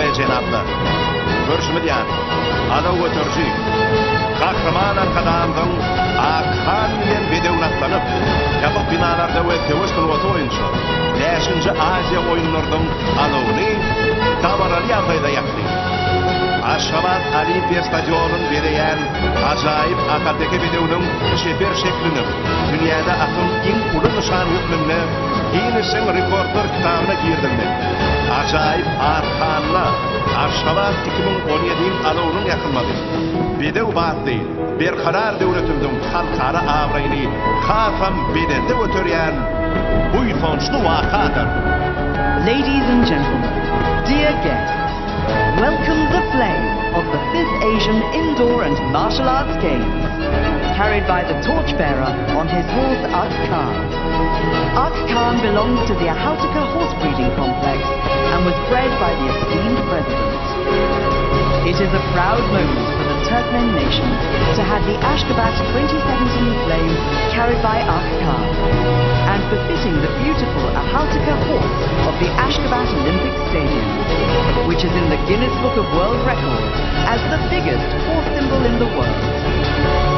Hormatly jenaplar! Görşümiz ýaly, alaw göteriji Gahryman Arkadagymyzyň Akhan diýen bedewine atlanyp, ýapyk binalarda we söweş sungaty boýunça bäşinji Aziýa oýunlarynyň alawyny dabaraly ýagdaýda ýakdy. Aşgabat Olimpiýa stadionyny bezeýän ajaýyp ahalteke bedewiniň çeper şekliniň dünýäde atyň iň uly nyşany hökmünde Ginnesiň rekordlar kitabyna girizilmegi, ajaýyp at hanyna Aşgabat 2017-iň alawynyň ýakylmagy, bedew batly Berkarar döwletimiziň halkara abraýyny hasam belende göterýän buýsançly wakadyr. Ladies and gentlemen, dear guests, welcome the flame of the 5th Asian Indoor and Martial Arts Games, carried by the torchbearer on his horse Ak Khan. Ak Khan belongs to the Ahaltaka horse breeding complex and was bred by the esteemed president. It is a proud moment for the Turkmen nation to have the Ashgabat 2017 flame carried by Ak Khan and befitting the beautiful Ahaltaka horse of the Ashgabat Olympic Stadium, which is in the Guinness Book of World Records as the biggest horse symbol in the world.